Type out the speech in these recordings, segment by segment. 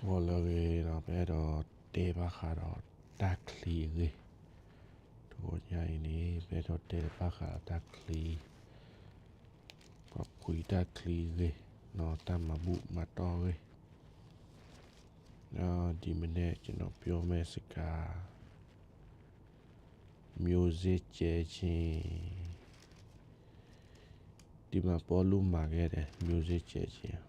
ဂီၤလၢအဂ့ၤနီၤ, ပအဲၣ်ဒိးတဲဘၣ်ဃးဒီးတၢ်ချံအဂ့ၢ်, တဂီၤညါအံၤန့ၣ် ပအဲၣ်ဒိးတဲဘၣ်ဃးဒီးတၢ်ချံ, ပှၤဖှံတၢ်ချံအဂ့ၢ်, တၢ်မၤဘူၣ်မၤတီၢ်အဂ့ၢ်, ဒီးဒ်မ့ၢ်န့ၣ် ကျွန်တော်ပြောမယ့်စကား မျိုးစေ့ကြဲခြင်း, ဒီမှာ ပေါလုမၤခဲ့တယ်, မျိုးစေ့ကြဲခြင်း.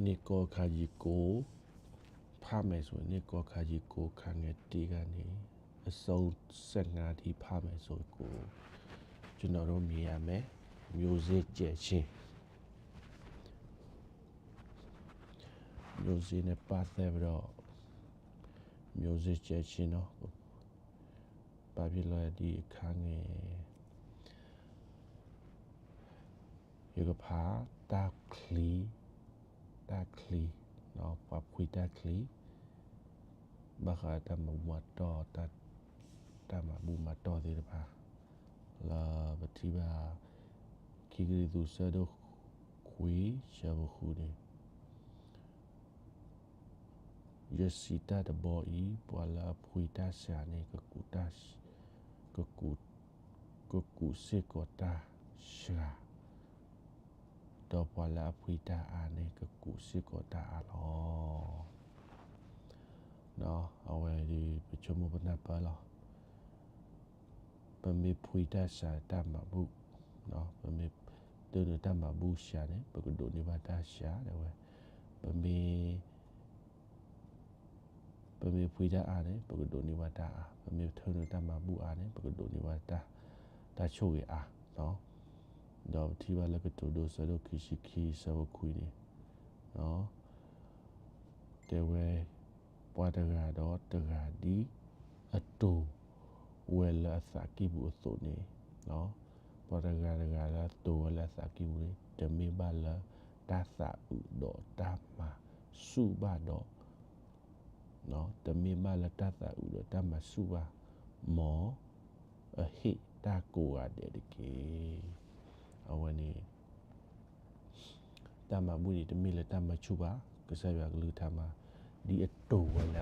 နှစ်ကောခန်းကြီးကို ဖတ်မယ်ဆိုရင် နှစ်ကောခန်းကြီးကို ခန်းငယ်တစ်ကနေ အဆုံးဆယ့်ငါးထိ ဖတ်မယ်ဆိုရင်ကို ကျွန်တော်တို့မြင်ရမယ်. မျိုးစေ့ကြဲခြင်း. မျိုးစေ့နဲ့ပတ်သက်ပြီးတော့ မျိုးစေ့ကြဲခြင်းနော်. ဘာဖြစ်လို့လဲ ဒီအခန်းငယ် ယကဖး တၢ်ချံ, တၢ်ချံ, ပှၤဖှံတၢ်ချံ, ဘၣ်ဃးတၢ်မၤဘူၣ်မၤတီၢ်, တၢ်မၤဘူၣ်မၤတီၢ်သ့ၣ်တဖၣ် လၢပထံၣ်ဘၣ် ခံကရံၣ်သူး ဆၢဒိၣ်ခွံ ဆၢဖိဃုန့ၣ် ယစံးတၢ်တဘီအံၤ, ပှၤလၢအဖှံတၢ်စှၤန့ၣ် ကကူးတၢ်, ကကူး, ကကူးစ့ၢ်ကီးတၢ်စှၤ, ဒီးပှၤလၢအဖှံတၢ်အါန့ၣ် ကကူးစ့ၢ်ကီးတၢ်အါလီၤ. အဝဲဒၣ် ပဆိကမိၣ်ပနၢ်ပၢၢ်လီၤ. ပမ့ၢ်ဖှံတၢ်စှၤတၢ်မၤဘူၣ်, ပမ့ၢ်တၢ်နုာ်တၢ်မၤဘူၣ်စှၤန့ၣ် ပကဒိးန့ၢ်ဘၣ်တၢ်စှၤဒၣ်ဝဲ, ပမ့ၢ် ပမ့ၢ်ဖှံတၢ်အါန့ၣ် ပကဒိးန့ၢ်ဘၣ်တၢ်အါ, ပမ့ၢ်ထၢနုာ်တၢ်မၤဘူၣ်အါန့ၣ် ပကဒိးန့ၢ်ဘၣ်တၢ်, တၢ်ဆိၣ်ဂ့ၤအါ. ဒီးပထံၣ်ဘၣ်လၢကတိၤဒိ ဆၢဒိၣ်ခံဆံခံ ဆၢဖိခွံန့ၣ် တဲဝဲ, ပှၤတဂၤဒီးတဂၤဒ် အတိၤဝဲလၢအသးကံၢ်ပူၤအသိးန့ၣ်, ပှၤတဂၤတဂၤလၢအတိၤဝဲလၢအသးကံၢ်ပူၤန့ၣ် တမ့ၢ်ဘၣ်လၢတၢ်သးအုးဒီးတၢ်မၤဆူၣ်ဘၣ်ဒီး တမ့ၢ်ဘၣ်လၢတၢ်သးအုးဒီးတၢ်မၤဆူၣ်ဘၣ်, မ်အဟ့ၣ်တၢ်ကိးဂၤဒဲးတက့ၢ်. အဝဲန့ၣ် တၢ်မၤဘူၣ်န့ၣ် တမ့ၢ်လၢတၢ်မၤဆူၣ်ဘၣ်, ကစၢ်ယွၤအကလုၢ်ကထါမၤ, ဒ်အတိၤဝဲလၢ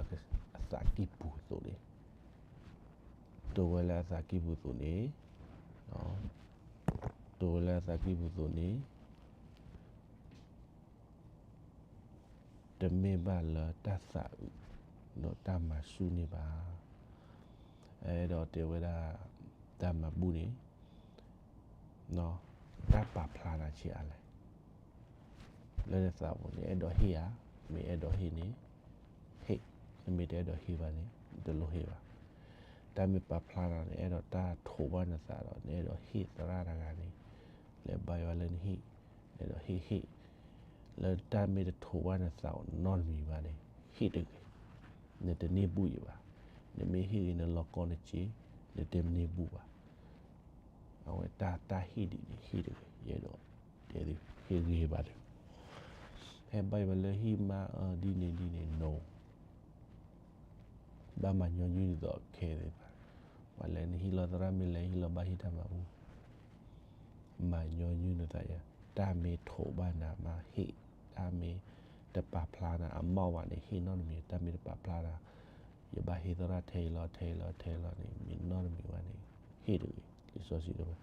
အသးကံၢ်ပူၤအသိးန့ၣ်, တိၤဝဲလၢအသးကံၢ်ပူၤအသိးန့ၣ်, တိၤဝဲလၢအသးကံၢ်ပူၤအသိးန့ၣ် တမ့ၢ်ဘၣ်လၢတၢ်သးအုး ဒီးတၢ်မၤဆူၣ်န့ၣ်ဘၣ်. အဲၣ်ဒိးတဲဝဲဒၣ် တၢ်မၤဘူၣ်န့ၣ် တၢ်ပာ်ဖျါနၤဆံးအါလဲၣ်. လၢနသးပူၤန့ၣ် အဲၣ်ဒိးဟ့ၣ်ဧါ, မ့ၢ်အဲၣ်ဒိးဟ့ၣ်န့ၣ် ဟ့ၣ်, နမ့ၢ်တအဲၣ်ဒိးဟ့ၣ်ဘၣ်န့ၣ် တလိၣ်ဟ့ၣ်ဘၣ်. တၢ်မ့ၢ်ပာ်ဖျါနၤန့ၣ် အဲၣ်ဒိးတၢ်ထိးဘၣ်နသးဒီး နအဲၣ်ဒိးဟ့ၣ်သရၣ်တဂၤန့ၣ် လဲၤဘါယွၤလၢနဟ့ၣ်, အဲၣ်ဒိးဟ့ၣ်ဟ့ၣ်, လၢတၢ်မ့ၢ်တထိးဘၣ်နသးနီတမံၤဘၣ်န့ၣ် ဟ့ၣ်တဂ့ၤ, နတန့ၢ်ဘူၣ်ယံၤဘၣ်. နမ့ၢ်ဟ့ၣ်ဂ့ၤနလီၤကီနစ့, နတန့ၢ်ဘူၣ်ဘၣ်. အဝဲတၢ်, တၢ်ဟ့ၣ်ဒ်န့ၣ် ဟ့ၣ်တဂ့ၤ, ယအဲၣ်ဒိးတဲသု ဟ့ၣ်ဂ့ၤဘၣ်တဂ့ၤ. ဟဲဘါယွၤလၢဟ့ၣ်မးအၢဒ်န့ၣ်ဒ်န့ၣ် no. ဘၣ်မၤညီနုၢ်ဒ်သိးခဲသ့ၣ်တဖၣ်, ပှၤလဲၤနဟံၣ်လီၤသရၣ်မ့ၢ်လဲၤဟ့ၣ်လီၤဘၣ်ဟ့ၣ်တၢ်မၤဘူၣ်, မၤညီနုၢ်နသးယၤ, တၢ်မ့ၢ်ထိးဘၣ်နၤမးဟ့ၣ်, တၢ်မ့ၢ်တပာ်ဖျါနၤအမီၢ်ဘၣ်န့ၣ် ဟ့ၣ်နီတမံၤ, တၢ်မ့ၢ်တပာ်ဖျါနၤ, ယဘၣ်ဟ့ၣ်သရၣ်ထဲအံၤလီၤ ထဲအံၤလီၤ ထဲအံၤလီၤန့ၣ် မ့ၢ်နီတမံၤဘၣ်န့ၣ် ဟ့ၣ်တဂ့ၤ. လံာ်စီဆှံတဲဝဲ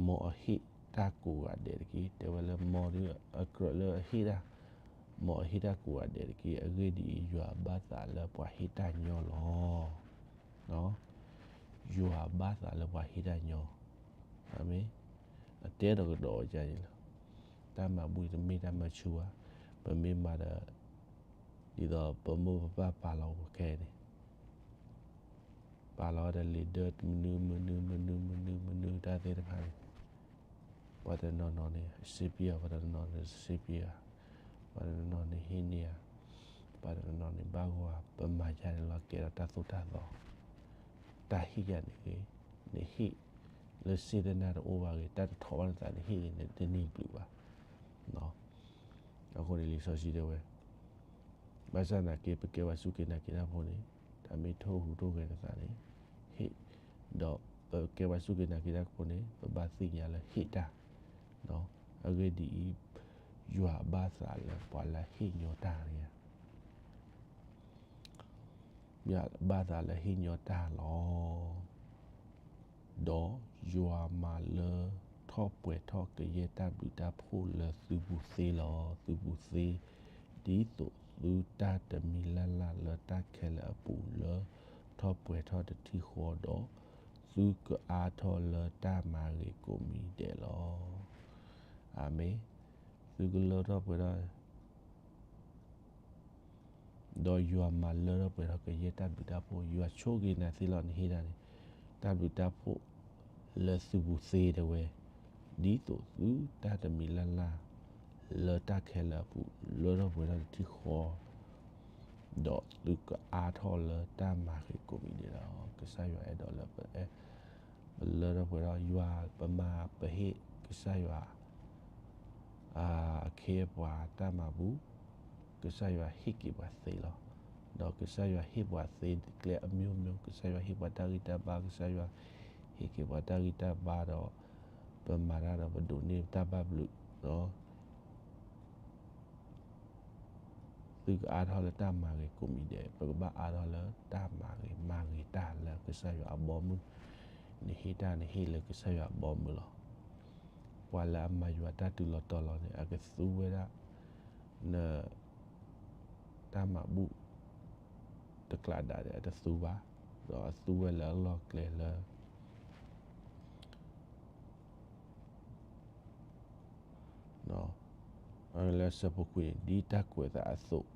မ်အဟ့ၣ်တၢ်ကိးဂၤဒဲးတက့ၢ်. တဲဝဲလၢမ်ဒီးအကြၢးလၢအဟ့ၣ်တၢ်, မ်အဟ့ၣ်တၢ်ကိးဂၤဒဲးတက့ၢ်. အဂ့ၢ်ဒ်အံၤ, ယွၤဘၣ်သးလၢပှၤဟ့ၣ်တၢ်ညီလီၤ. ယွၤဘၣ်သးလၢပှၤဟ့ၣ်တၢ်ညီ. အမ့ၢ်, အတဲဒီးကဒီးအီၤဒ်န့ၣ်လီၤ. တၢ်မၤဘူၣ်တမ့ၢ်တၢ်မၤဆူၣ်ဘၣ်, ပမ့ၢ်မၤဒီး ဒ်သိးပမိၢ်ပပၢ်ပာ်လီၤပခဲအံၤန့ၣ် ပာ်လီၤဝဲဒီးလံာ်ဒၢမနုၤမနုၤမနုၤမနုၤမနုၤတၢ်သ့ၣ်တဖၣ်န့ၣ်, ပှၤတနီၤနီၤန့ၣ် စ့ပံဧါ, ပှၤတနီၤနီၤန့ၣ် စ့ပံဧါ, ပှၤတနီၤနီၤန့ၣ် ဟ့ၣ်န့ၢ်ဧါ, ပှၤတနီၤနီၤန့ၣ် ဘၣ်ဂီၢ်ဧါ, ပမၤယၤန့ၣ်လီၤကဲဒီးတၢ်သိၣ်တၢ်သီ, တၢ်ဟ့ၣ်ယၤန့ၣ်ဂ့ၤ, နဟ့ၣ်လၢစ့တနၢ်တအိၣ်ဘၣ်ဂ့ၤ, တၢ်တထိးဘၣ်နသးန့ၣ်ဟ့ၣ်ဂ့ၤန့ၣ် တန့ၢ်ဘျုးဘၣ်. အဃိန့ၣ်လံာ်စီဆှံတဲဝဲ ဘၣ်ဆၣ်သနာ်က့ ပကဲပှၤစူၢ်က့ၤနာ်က့ၤတၢ်ဖိန့ၣ်, တၢ်မ့ၢ်ထိၣ်ဟူးထိၣ်ဂဲၤနသးန့ၣ်, ဟ့ၣ်, ဒီးပကဲပှၤစူၢ်က့ၤနာ်က့ၤတၢ်ဖိန့ၣ် ပဘၣ်သ့ၣ်ညါလၢဟ့ၣ်တၢ်, အဂ့ၢ်ဒ်အံၤ, ယွၤဘၣ်သးလၢပှၤလၢဟ့ၣ်ညီတၢ်န့ၣ်ဧါ, ယွၤဘၣ်သးလၢဟ့ၣ်ညီတၢ်လီၤ. ဒီးယွၤမၤလၢထီၣ်ပှဲၤထီၣ်ကယဲၢ်တၢ်ဘျုးတၢ်ဖှိၣ်လၢသုပူၤသ့လီၤ. သုပူၤသ့, ဒ်သိးသုတၢ်တမံၤလၢ်လၢ်လၢတၢ်ခဲလၢာ်အပူၤလၢထီၣ်ပှဲၤထီၣ်တထံၣ်ဃီဒီး, သုကအါထီၣ်လၢတၢ်မၤဂ့ၤကိးမံၤဒဲးလီၤ. အၤမ့ၣ်. သုကလၢထီၣ်ပှဲၤထီၣ် ဒီးယွၤမၤလၢထီၣ်ပှဲၤထီၣ်ကယဲၢ်တၢ်ဘျုးတၢ်ဖှိၣ်, ယွၤဆိၣ်ဂ့ၤနၤသ့လီၤ နဟ့ၣ်တၢ်န့ၣ်, တၢ်ဘျုးတၢ်ဖှိၣ်လၢသုပူၤသ့တဲဝဲ, ဒ်သိးသုတၢ်တမံၤလၢ်လၢ် လၢတၢ်ခဲလၢာ်အပူၤ လၢထီၣ်ပှဲၤထီၣ်တထံၣ်ဃီ ဒီးသုကအါထီၣ်လၢတၢ်မၤဂ့ၤကိးမံၤဒဲးလီၤ. ကစၢ်ယွၤအဲၣ်ဒိးလၢပအဲၣ်, ပလၢထီၣ်ပှဲၤထီၣ်ယွၤ ပမၤပဟ့ၣ်ကစၢ်ယွၤ အခ့အပှၤတၢ်မၤဘူၣ်, ကစၢ်ယွၤဟ့ၣ်က့ၤပှၤသ့လီၤ. ဒီးကစၢ်ယွၤဟ့ၣ်ပှၤသ့ကျဲအမျိုးမျိုး, ကစၢ်ယွၤဟ့ၣ်ပှၤတၢ်ဂံၢ်တၢ်ဘါ, ကစၢ်ယွၤဟ့ၣ်က့ၤပှၤတၢ်ဂံၢ်တၢ်ဘါဒီး ပမၤတၢ်ဒီးပဒိးန့ၢ်တၢ်ဘၣ်ဘျုး သုကအါထီၣ်လၢတၢ်မၤဂ့ၤကိးမံၤဒဲး, ပကဘၣ်အါထီၣ်လၢတၢ်မၤဂ့ၤ, မၤဂ့ၤတၢ်လၢကစၢ်ယွၤအဘီအမုၢ်, နဟ့ၣ်တၢ်နဟ့ၣ်လၢကစၢ်ယွၤအဘီအမုၢ်လီၤ. ပှၤလၢအမၤယွၤတၢ်တုၤလီၤတီၤလီၤန့ၣ် အကသူဝဲဒၣ် န တၢ်မၤဘူၣ် တကျးဒၣ်န့ၣ် အတသူဘၣ်, ဒီးအသူဝဲလၢအလီၢ်ကျဲလၢ လၢဆၢဖိခွံန့ၣ် ဒ်တၢ်ကွဲးသးအသိး,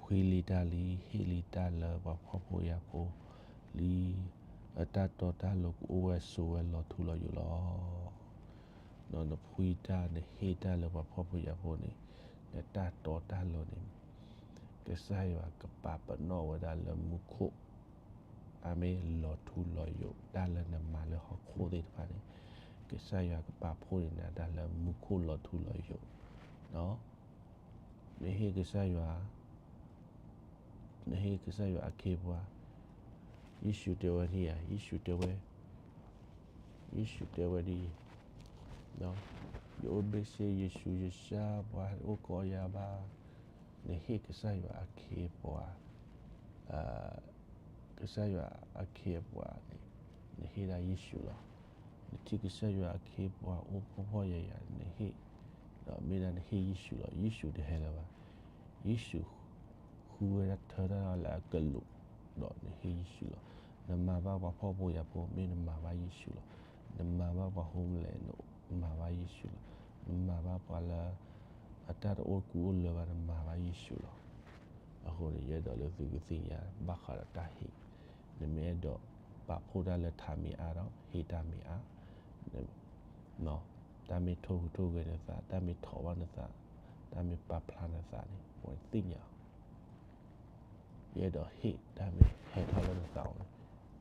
ဖှံလံတၢ်လံ, ဟ့ၣ်လံတၢ်လၢပှၤဖှီၣ်ဖိယာ်ဖိလံ, အတၢ်တီတၢ်လိၤကအိၣ်ဝဲဆိးဝဲလီၤထူလီၤယိာ်လီၤ. ဒီးနဖှံတၢ် နဟ့ၣ်တၢ်လၢပှၤဖှီၣ်ဖိယာ်ဖိန့ၣ်, နတၢ်တီတၢ်လိၤန့ၣ် ကစၢ်ယွၤကပာ်ပနီၣ်ဝဲဒၣ်လၢမူခိၣ်, အၤမ့ၣ်, လီၤထူလီၤယိာ်, တၢ်လၢနမၤလၢဟီၣ်ခိၣ်သ့ၣ်တဖၣ်န့ၣ်, ကစၢ်ယွၤကပာ်ဖှိၣ်န့ၢ်နၤတၢ်လၢမူခိၣ်လီၤထူလီၤယိာ်, နဟ့ၣ်ကစၢ်ယွၤ နဟ့ၣ်ကစၢ်ယွၤအခ့အပှၤ, ယ့ၣ်ၡူးတဲဝဲဒ်အံၤ, ယ့ၣ်ၡူးတဲဝဲ, ယ့ၣ်ၡူးတဲဝဲဒ်အံၤ, ယအိၣ်ဘ့ၣ်ဆ့ ယ့ၣ်ၡူးယဆါ ပှၤအိၣ်ကိးယၤဘၣ်, နဟ့ၣ်ကစၢ်ယွၤအခ့အပှၤ ကစၢ်ယွၤအခ့အပှၤန့ၣ်, နဟ့ၣ်ဒၣ်ယ့ၣ်ၡူးလီၤ. နထံၣ်ကစၢ်ယွၤအခ့အပှၤအိၣ်ဖှီၣ်ဖှီၣ်ယာ်ယာ် နဟ့ၣ်, ဒီးမ့ၢ်ဒၣ်နဟ့ၣ်ယ့ၣ်ၡူးလီၤ. ယ့ၣ်ၡူးတဟဲလၢၤဘၣ်. ယ့ၣ်ၡူး ဃုဝဲဒၣ်ထၢထီၣ်လၢအကလူး, ဒီးနဟ့ၣ်ယ့ၣ်ၡူးလီၤ. နမၤဘၣ်ပှၤဖှီၣ်ဖိယာ်ဖိ မ့ၢ်နမၤဘၣ်ယ့ၣ်ၡူးလီၤ. နမၤဘၣ်ပှၤ homeless နမၤဘၣ်ယ့ၣ်ၡူးလီၤ. နမၤဘၣ်ပှၤလၢ အတၢ်တအိၣ်ကူအိၣ်လၢၤဘၣ် နမၤဘၣ်ယ့ၣ်ၡူးလီၤ. အဃိန့ၣ် ယအဲၣ်ဒိးလၢသုကသ့ၣ်ညါဘၣ်ဃးဒီးတၢ်ဟ့ၣ်, နမ့ၢ်အဲၣ်ဒိးပာ်ဖှိၣ်တၢ်လၢထးမ့ၢ်အါဒီး ဟ့ၣ်တၢ်မ့ၢ်အါ, တၢ်မ့ၢ်ထိၣ်ဟူးထိၣ်ဂဲၤနသး, တၢ်မ့ၢ်ထိးဘၣ်နသး, တၢ်မ့ၢ်ပာ်ဖျါနသးန့ၣ် ပဝဲသ့ၣ်ညါအီၤ ယအဲၣ်ဒိးဟ့ၣ်တၢ်မ့ၢ်ဟဲထီၣ်လၢနသး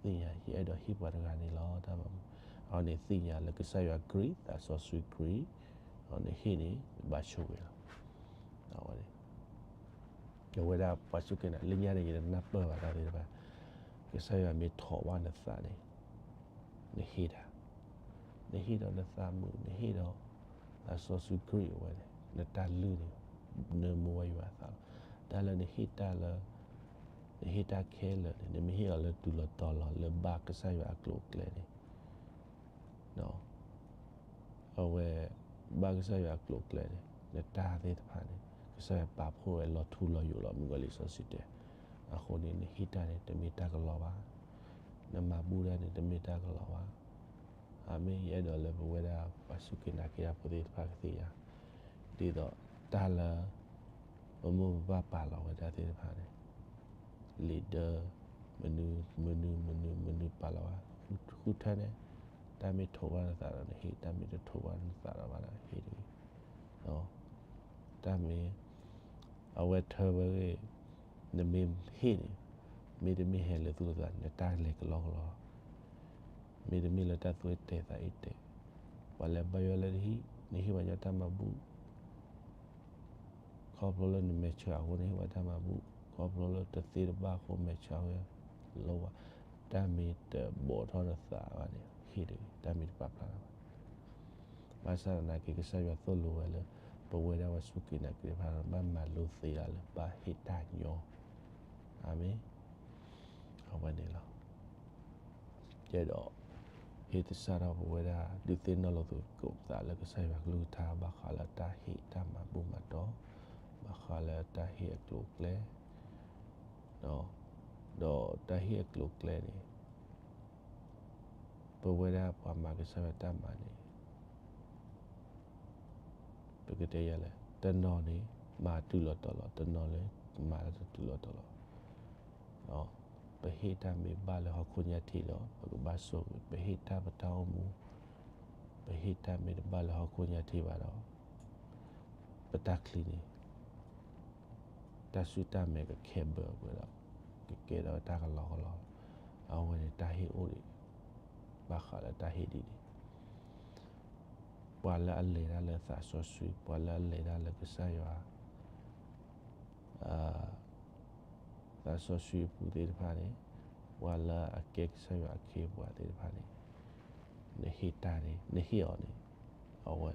အီၤန့ၣ်, သ့ၣ်ညါ ယအဲၣ်ဒိးဟ့ၣ်ပှၤတဂၤန့ၣ်လီၤ တၢ်မၤဘူၣ်. အဝဲန့ၣ်သ့ၣ်ညါလၢကစၢ်ယွၤ grace သးစီဆှံ grace, နဟ့ၣ်န့ၣ် ဘၣ်ဆိၣ်ဂ့ၤလီၤ. အဝဲန့ၣ် အဝဲဒၣ်ပှၤစူၢ်က့ၤနာ် လၢညါန့ၣ် ယတနၢ်ပၢၢ်ဘၣ်တၢ်သ့ၣ်တဖၣ်, ကစၢ်ယွၤမ့ၢ်ထိးဘၣ်နသးန့ၣ် နဟ့ၣ်တၢ်, နဟ့ၣ်ဒီးနသးမုာ်, နဟ့ၣ်ဒီး သးစီဆှံ grace အဝဲန့ၣ် နတၢ်လုၢ်န့ၣ် နမူဝဲယွၤအသးလီၤ. တၢ်လၢနဟ့ၣ်တၢ်လၢ နဟ့ၣ်တၢ်ခဲလၢာ်န့ၣ် နမ့ၢ်ဟ့ၣ်အီၤလၢတုၤလီၤတီၤလီၤ လၢဘၣ်ကစၢ်ယွၤအကျိၤအကျဲန့ၣ် အဝဲ ဘၣ်ကစၢ်ယွၤအကျိၤအကျဲန့ၣ် နတၢ်သ့ၣ်တဖၣ်န့ၣ် ကစၢ်ယွၤပာ်ဖှိၣ်ဝဲလီၤထူလီၤယိာ်လီၤ မုၢ်ကီၤလံာ်စီဆှံတဲ. အဃိန့ၣ် နဟ့ၣ်တၢ်န့ၣ် တမ့ၢ်တၢ်ကလီဘၣ်, နမၤဘူၣ်တၢ်န့ၣ် တမ့ၢ်တၢ်ကလီဘၣ်. အၤမ့ၣ်, ယအဲၣ်ဒိးလၢပဝဲဒၣ်ပှၤစူၢ်က့ၤနာ်က့ၤတၢ်ဖိသ့ၣ်တဖၣ်ကသ့ၣ်ညါ, ဒ်သိးတၢ်လၢ ပမိၢ်ပပၢ်ပာ်လီၤဝဲဒၣ်သ့ၣ်တဖၣ်န့ၣ် leader မနုၤ မနုၤ မနုၤ မနုၤပာ်လီၤဘၣ် ဃုထၢန့ၣ်, တၢ်မ့ၢ်ထိးဘၣ်နသးဒီးနဟ့ၣ်, တၢ်မ့ၢ်တထိးဘၣ်နသးဒီးဘၣ်ဒီးဟ့ၣ်တဂ့ၤ. တၢ်မ့ၢ် အဝဲထၢဝဲဂ့ၤ, နမ့ၢ်ဟ့ၣ်န့ၣ် မ့တမ့ၢ်ဟဲလၢသူၣ်လၢသး နတၢ်လဲၤကလီကလီလီၤ. မ့တမ့ၢ်လၢတၢ်သူၣ်အုးသးအုးတဲာ်, ပှၤလၢဘါယွၤလၢနဟံၣ် နဟ့ၣ်ပှၤညီတၢ်မၤဘူၣ် ခီဖျိလၢနမဲာ်ဆှးအဃိ နဟ့ၣ်ပှၤတၢ်မၤဘူၣ်, ခီဖျိလၢတသ့တဘၣ်အဃိ မဲာ်ဆှးဝဲ လီၤဝဲ, တၢ်မ့ၢ်တဘီးထီၣ်နသးဘၣ်န့ၣ် ဟ့ၣ်တဂ့ၤ, တၢ်မ့ၢ်တပာ်ဖျါဘၣ်. ဘၣ်ဆၣ်သနာ်က့ ကစၢ်ယွၤသိၣ်လိဝဲလၢ ပဝဲဒၣ်ပှၤစူၢ်က့ၤနာ်က့ၤတဖၣ် ဘၣ်မၤလိသ့ဒၣ်လၢ ဘၣ်ဟ့ၣ်တၢ်ညီ, အၤမ့ၣ်, အဝဲန့ၣ်လီၤ. ယအဲၣ်ဒိး ဟ့ၣ်သဆၣ်ထီၣ်ပဝဲဒၣ် ဒုးသ့ၣ်နီၣ်လိာ်သကိးပသးလၢကစၢ်ယွၤကလုၢ်ကထါ ဘၣ်ဃးလၢတၢ်ဟ့ၣ်တၢ်မၤဘူၣ်မၤတီၢ်, ဘၣ်ဃးလၢတၢ်ဟ့ၣ်အကျိၤအကျဲ, ဒီးတၢ်ဟ့ၣ်အကျိၤအကျဲန့ၣ် ပဝဲဒၣ်ပှၤမၤကစၢ်ယွၤတၢ်မၤန့ၣ် ပကတဲယၤလဲၣ်, တနီၤန့ၣ် မၤတုၤလီၤတီၤလီၤ, တနီၤန့ၣ် မၤလၢတတုၤလီၤတီၤလီၤ. ပဟ့ၣ်တၢ်မ့ၢ်ဘၣ်လၢဟီၣ်ခိၣ်ညါထံးဒီး ပကဘၣ်ဆိၣ်ဂ့ၤ, ပဟ့ၣ်တၢ်ပတၢ်အိၣ်မူ, ပဟ့ၣ်တၢ်မ့ၢ်တဘၣ်လၢဟီၣ်ခိၣ်ညါထံးဘၣ်ဒီး ပတၢ်ချံန့ၣ် တၢ်စုတၢ်မဲာ်ကခဲဘၢဝဲဒီး ကကဲထီၣ်တၢ်ကလီကလီလီၤ. အဝဲန့ၣ်တၢ်ဟ့ၣ်အိၣ်ဒံး, ဘၣ်ဃးလၢတၢ်ဟ့ၣ်ဒ်န့ၣ် ပှၤလၢအလဲၤတၢ်လၢသးစီဆှံ, ပှၤလၢအလဲၤတၢ်လၢကစၢ်ယွၤ သးစီဆှံအပူၤသ့ၣ်တဖၣ်န့ၣ်, ပှၤလၢအကဲကစၢ်ယွၤအခ့အပှၤသ့ၣ်တဖၣ်န့ၣ်, နဟ့ၣ်တၢ်န့ၣ် နဟ့ၣ်အီၤန့ၣ်, အဝဲ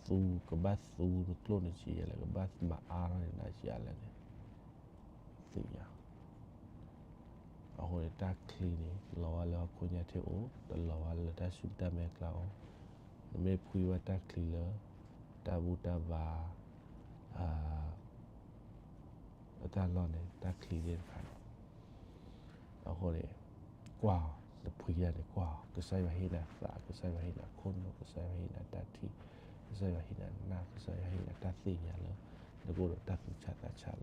သူကဘၣ်သူနကျိၣ်နစ့ယလဲၣ်, ကဘၣ်မၤအါထီၣ်န့ၢ်နၤယလဲၣ်န့ၣ် သ့ၣ်ညါ. အဃိန့ၣ် တၢ်ချံန့ၣ် လီၤဘၣ်လၢဟီၣ်ခိၣ်ညါထံးအိၣ်, တလီၤဘၣ်လၢတၢ်စုတၢ်မဲာ်အကျါအိၣ်. နမ့ၢ်ဖှံဘၣ်တၢ်ချံလၢ တၢ်ဘူၣ်တၢ်ဘါ အတၢ်လီၢ်န့ၣ် တၢ်ချံသ့ၣ်တဖၣ်န့ၣ်, အဃိန့ၣ် ကွၢ်အီၤ, နဖှံတၢ်န့ၣ်ကွၢ်အီၤ, ကစၢ်ယွၤဟ့ၣ်နၤသး, ကစၢ်ယွၤဟ့ၣ်နၤခိၣ်နူာ်, ကစၢ်ယွၤဟ့ၣ်နၤတၢ်ထံၣ်, ကစၢ်ယွၤဟ့ၣ်နၤနၢ်, ကစၢ်ယွၤဟ့ၣ်နၤတၢ်သ့ၣ်ညါလၢ နကအိၣ်ဒီးတၢ်သူၣ်ဆးသးဆးလၢ နဖှံတၢ်ချံအ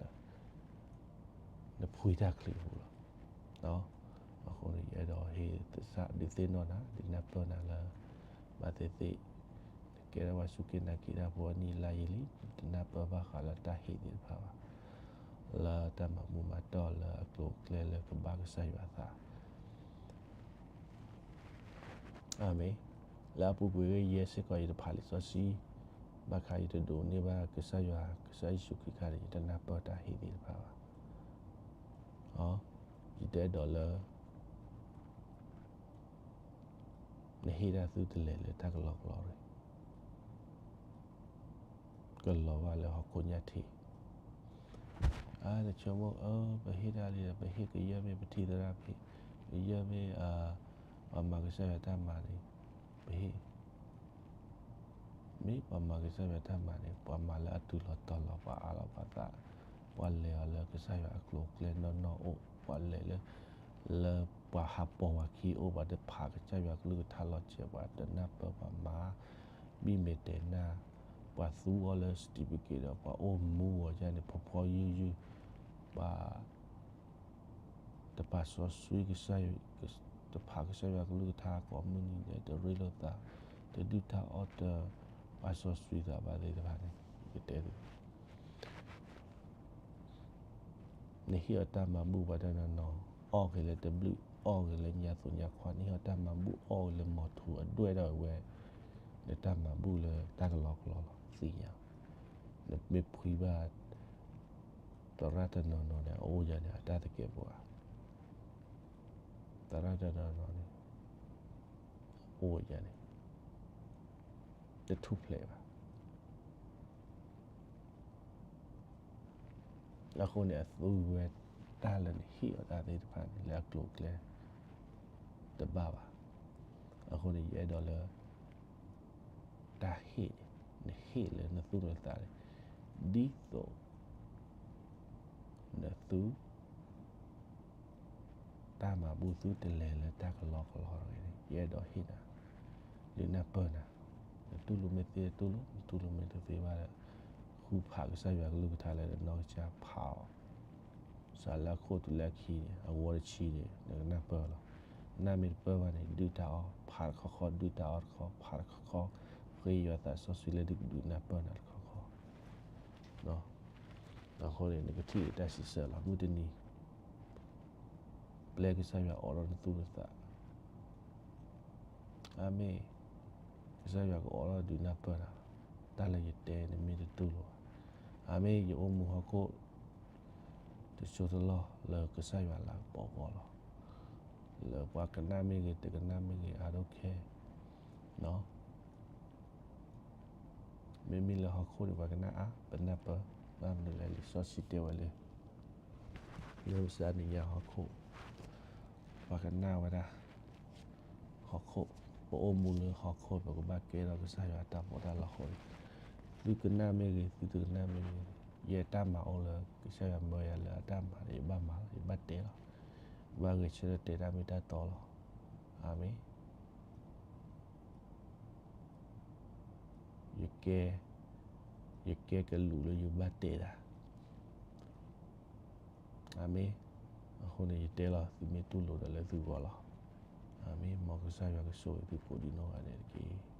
ပူၤလီၤ. အဃိန့ၣ် ယအဲၣ်ဒိးဟ့ၣ်သဆၣ်ဒုးသ့ၣ်နီၣ်နၤ, ဒုးနၢ်ပၢၢ်နၤလၢ ဘၣ်သ့ၣ်သ့ၣ် နကဲထီၣ်ပှၤစူၢ်က့ၤနာ်က့ၤတၢ်ဖိအနံၣ်လါယံၤလံ, တနၢ်ပၢၢ်ဘၣ်ဃးလၢတၢ်ဟ့ၣ်သ့ၣ်တဖၣ်ဘၣ်, လၢတၢ်မၤဘူၣ်မၤတီၢ်လၢအကျိၤအကျဲလၢကဘၣ်ကစၢ်ယွၤအသး အၤမ့ၣ်. လၢအပူၤကွံာ်ဂ့ၤ ယဲစ့ၢ်ကီးယတဖးလံာ်စီဆှံဘၣ်ခါ, ယတဒိးန့ၢ်ဘၣ်ကစၢ်ယွၤ ကစၢ်ယ့ၣ်ၡူးခရံာ်ခါန့ၣ် ယတနၢ်ပၢၢ်တၢ်ဟ့ၣ်သ့ၣ်တဖၣ်ဘၣ်. ယတအဲၣ်ဒိးလၢ နဟ့ၣ်တၢ်သုတလဲၤလၢတၢ်ကလီကလီတဂ့ၤ, ကလီၤဘၣ်လၢဟီၣ်ခိၣ်ညါထံး. အါ နဆိကမိၣ် အၢ ပဟ့ၣ်တၢ်လံဒီး ပဟ့ၣ်ကယဲၢ်မ့ၢ်ပထံသရၣ်ဖံး, ကယဲၢ်မ့ၢ် ပှၤမၤကစၢ်ယွၤတၢ်မၤန့ၣ် ပဟ့ၣ် မ့ၢ်ပှၤမၤကစၢ်ယွၤတၢ်မၤန့ၣ် ပှၤမၤလၢအတုၤလီၤတီၤလီၤ, ပှၤအးလီၤပှၤသး, ပှၤလဲၤအီၤလၢကစၢ်ယွၤအကျိၤအကျဲနီၢ်နီၢ်အိၣ်, ပှၤလဲၤလၢ လၢပှၤဟးပိာ်ပှၤခံအိၣ်, ပှၤတဖးကစၢ်ယွၤကလုၢ်ကထါလီၤစဲး, ပှၤတနၢ်ပၢၢ်ပှၤမၤ ဘံၣ်မဲာ်တဲာ်နၢ်, ပှၤသူအီၤလၢ certificate ဒီး ပှၤအိၣ်မူအီၤယါန့ၣ် ဖီဖီယုၢ်ယုၢ်, ပှၤ တပာ်စီဆှံကစၢ်, တဖးကစၢ်ယွၤကလုၢ်ကထါကိးမုၢ်နံၤဒဲး, တရ့လိာ်သး, တဒုၣ်တၢ်အီၣ်, တပာ်စီဆှံသးဘၣ်သ့ၣ်တဖၣ်န့ၣ် ယကတဲသု, နဟ့ၣ်အီၤတၢ်မၤဘူၣ်ပှၤတနီၤနီၤ, အီၣ်က့ၤလၢတဘျုး, အီၣ်က့ၤလၢညါသူညါခွါ, နဟ့ၣ်အီၤတၢ်မၤဘူၣ်အီၣ်က့ၤလၢမီၤထူအဒွဲၣ်ဒၣ်ဝဲ, နတၢ်မၤဘူၣ်လၢတၢ်ကလီကလီလီၤ, သ့ၣ်ညါ, နမ့ၢ်ဖှံဘၣ် သရၣ်တနီၤနီၤန့ၣ် အအိၣ်ယါန့ၣ် အတၢ်သကဲးပဝး, သရၣ်တနီၤနီၤန့ၣ် အိၣ်ယါန့ၣ် တထူၣ်ဖျဲးဘၣ်. အဃိန့ၣ် အသူဝဲတၢ်လၢနဟ့ၣ်အီၤတၢ်သ့ၣ်တဖၣ်န့ၣ် လၢအကျိၤအကျဲ တဘၣ်ဘၣ်. အဃိန့ၣ် ယအဲၣ်ဒိးလၢ တၢ်ဟ့ၣ်န့ၣ် နဟ့ၣ်လၢနသူၣ်နသးန့ၣ် ဒ်သိး နသူ တၢ်မၤဘူၣ်သုတလဲၤလၢတၢ်ကလီကလီတဂ့ၤန့ၣ် ယအဲၣ်ဒိးဟ့ၣ်နၤ, ဒုးနၢ်ပၢၢ်နၤ, နတူၢ်လိာ်မ့ၢ်သ့တူၢ်လိာ်, နတူၢ်လိာ်မ့ၢ်တသ့ဘၣ်ဒီး ဃုဖးကစၢ်ယွၤကလုၢ်ကထါလၢနနီၢ်ကစၢ်ဖးအီၤ, စးလၢအခိၣ်တုၤလၢအခံန့ၣ် အဝီတဆံန့ၣ် နကနၢ်ပၢၢ်လီၤ. နၢ်မ့ၢ်တပၢၢ်ဘၣ်န့ၣ် ဒုၣ်တၢ်အီၣ်, ဖးတခီခီ, ဒုၣ်တၢ်အီၣ်တခီ, ဖးတခီခီ, ဃ့ယွၤသးစီဆှံလၢဒုးနၢ်ပၢၢ်နၤတခီခီ အဃိန့ၣ် နကထံၣ်တၢ်စံးဆၢလီၤ. မုၢ်တနံၤ ပျဲကစၢ်ယွၤအိးထီၣ်နသူၣ်နသး, အၤမ့ၣ်, ကစၢ်ယွၤကအိးထီၣ်ဒုးနၢ်ပၢၢ်နၤ, တၢ်လၢယတဲနမ့ၢ်တတူၢ်လိာ်ဘၣ်, အၤမ့ၣ်, ယအိၣ်မူဟီၣ်ခိၣ် တစိၢ်တလီၢ်လၢကစၢ်ယွၤလၤကပီၤအဂီၢ်လီၤ. လၢပှၤကနၣ်မ့ၢ်ဂ့ၤ တကနၣ်မ့ၢ်ဂ့ၤ I don't care, နီၤ. မ့မ့ၢ်လၢဟီၣ်ခိၣ်န့ၣ် ပှၤကနၣ်အါ ပနၢ်ပၢၢ်, ဘၣ်မနုၤလဲၣ် လံာ်စီဆှံတဲဝဲလၢ လၢပစးနံၤညါဟီၣ်ခိၣ် ပှၤကနၣ်ဝဲဒၣ် ဟီၣ်ခိၣ်, ပအိၣ်မူလၢဟီၣ်ခိၣ် ပကဘၣ်ကဲထီၣ်ကစၢ်ယွၤအတၢ်မူတၢ်လီၢ်အဃိန့ၣ်, သုကနၣ်မ့ၢ်ဂ့ၤ သုတကနၣ်မ့ၢ်ဂ့ၤ, ယတၢ်မၤအိၣ်လၢကစၢ်ယွၤမၢယၤလၢအတၢ်မၤန့ၣ် ယဘၣ်မၤလီၤ, ယဘၣ်တဲလီၤ, ယဘၣ်ဂဲၤဆၢထၢၣ်တဲတၢ်မ့ၢ်တၢ်တီလီၤ. အၤမ့ၣ်. ယကဲ, ယကဲကလူးလၢယဘၣ်တဲတၢ်. အၤမ့ၣ်. အဃိန့ၣ် ယတဲလီၤသုမ့ၢ်တူၢ်လိာ်ဒီးလၢသုဂီၢ်လီၤ. အၤမ့ၣ်. မ်ကစၢ်ယွၤကဆိၣ်ဂ့ၤသုကိးဒံးနီၢ်ဂၤဒဲးတက့ၢ်.